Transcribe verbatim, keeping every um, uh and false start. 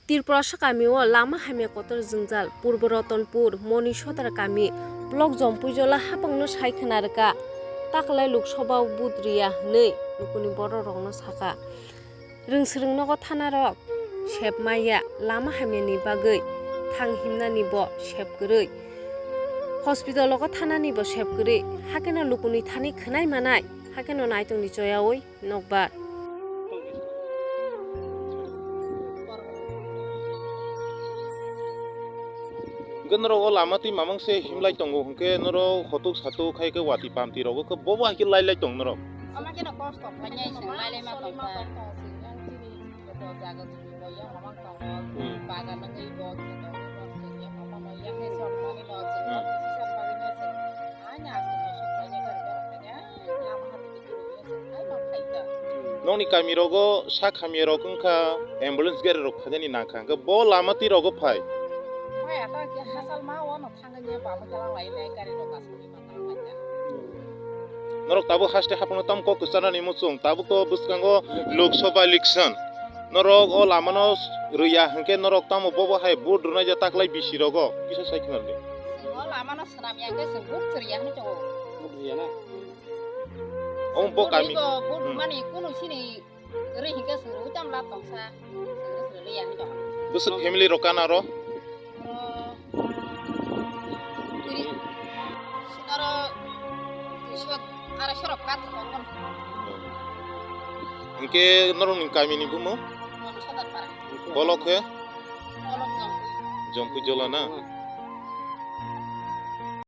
Tripura sakami o lama hamya kotor jwngjal, Purbo Ratanpur, Moni Sodar kami, block Jompuijola hapangno sai khna rwkha, taklai Lok Sabha o vote rwya hwnwi lukuni bororokno sakha. Rwngswrwng nogo thanarok sep maya, lama hamyani bagwi thang himnani bo sep kwrwi. Hospital logo thanani bo sep kwrwi, hakeno lukuni thani khwnai manai, hakeno naitongni choyaui nokbar. Hwnkhe norok o lama twi mamang se himlai tongo, hwnkhe norok hotuk satuk khai khe watwi pamtwi rogo khe bobo hai khe lai lai tong norok. Omo kheno kosto khlainai chwng lai lai ma tong kha. Hmm. Nokni kami rogo sak hamya rok wngkha, ambulance gari rok phainani nangkha, hwnkhe bo lama twi rogo phai. Norok tabuk haste hapungno tamo kok kwcharnani muchung, tabuk to bwskango Lok Sabha election. Norok o lamano rwya hwnkhe norok tamo bobo hai vote rwnai ja taklai bisi rogo kisa sai khna di. Chwng o lamano swnam ya hwnkhe chwng vote chwrwi ya hwnwi tongo. Vote rwya na? Omo bo kami. Bo vote Hmm. rwmani kunu sini kwrwi hwnkhe chwng rwui tamo la tongsa. Chwng rwui chwrwi ya hwnwi tongo. Bwswk family rok kana ro? Oro tiri, sinoro duiso, araisho rok kat tongo. Hwnkhe norokni kamini bumo? Moni Sodar para. Bolok khe? Bolok Jompuijola na?